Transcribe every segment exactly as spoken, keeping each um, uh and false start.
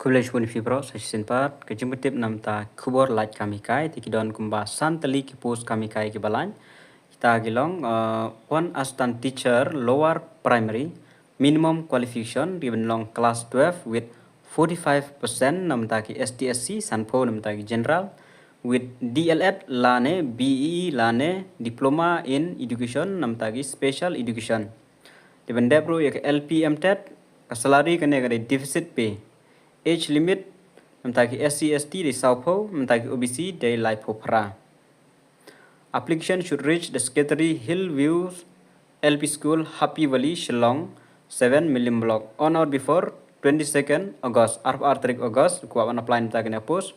Khublei shibun ïa phi baroh sa shisien pat, ka jingpyntip namta ki khubor lait kam hikai, te ki don kumba san tylli ki post kam hikai kiba lain. Kita ki long, uh, one assistant teacher lower primary, minimum qualification, ki ban long class twelve with forty-five percent namta ki S T S C, sanphew namta ki general, with D L Ed lane B E E lane diploma in education namta ki special education. Te ban dep ruh ïa ka L P M tet, ka salary kane ka dei deficit pay. Age limit namta ki S C S T dei sawphew, namta ki O B C dei laiphew phra. Application should reach the Secretary, Hillview L P School, Happy Valley, Shillong, seven, Mylliem Block, on or before twenty-second August, arphew ar tarik August, kwah ban apply namta kane post.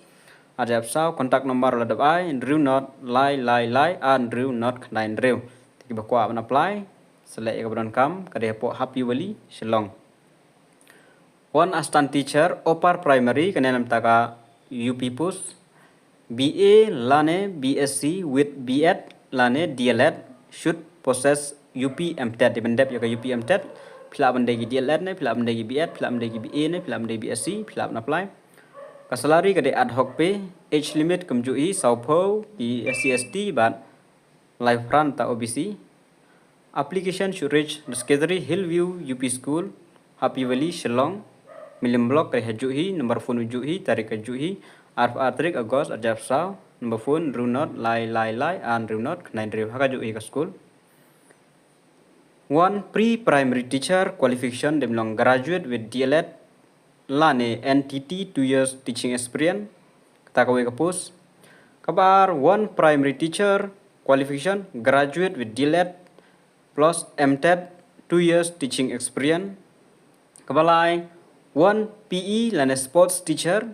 Arjap saw, contact number la dep ai, hynriew nod lai lai lai, ar hynriew nod khyndai hynriew. Te kiba kwah ban apply, select ïa kaba donkam, ka dei hapoh Happy Valley, Shillong. One assistant teacher, upper primary, kane namta ka U P post, B A lane B S C with B Ed lane D L Ed should possess U P M tet, te ban dep ïa ka U P M tet, phi lah ban dei ki D L Ed ne, phi lah ban dei ki B Ed, phi lah ban dei ki B A ne, phi lah ban dei B S C, phi lah ban apply. Ka salary ka dei ad hoc pay, age limit kumjuh hi, sawphew, ki S C S T bad laiphew phra namta O B C. Application should reach the Secretary, Hillview U P School, Happy Valley, Shillong, Mylliem Block, ka dei hajuh hi, number phone ujuh hi, tarik kajuh hi, arphew ar tarik August, arjap saw, number phone, hynriew nod lai lai lai, ar hynriew nod khyndai hynriew, ha kajuh hi ka school. One pre-primary teacher qualification, dei ban long graduate with D L Ed lane N T T two years teaching experience, kata kawei ka post. Kaba ar, one primary teacher qualification, graduate with D L Ed plus M tet, two years teaching experience. Kaba lai, one P E lane sports teacher,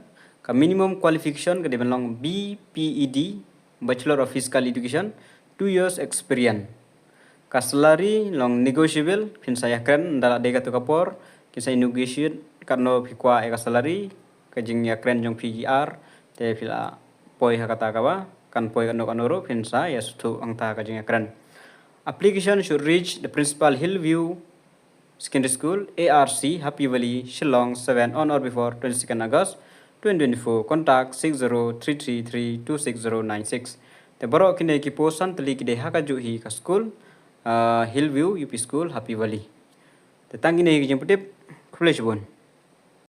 ka minimum qualification ka dei ban long B P E D, Bachelor of Physical Education, two years experience. Ka salary long negotiable, phin sa ïakren, ynda la dei kato ka por, kin sa negotiate, katno phi kwah ïa ka salary, ka jingïakren jong phi ki ar, te phi la poi ha kata kaba, kan poi katno katno ruh, phin sa ïa sngewthuh hangta ka jingïakren. Application should reach the principal, Hillview Secondary School, A R C, Happy Valley, Shillong, seven, on or before twenty-second August twenty twenty-four, contact six zero three three three two six zero nine six. Te baroh kine ki post san tylli ki dei ha kajuh hi ka school, ah, Hillview U P School, Happy Valley. Te tang kine ki jingpyntip, khublei shibun.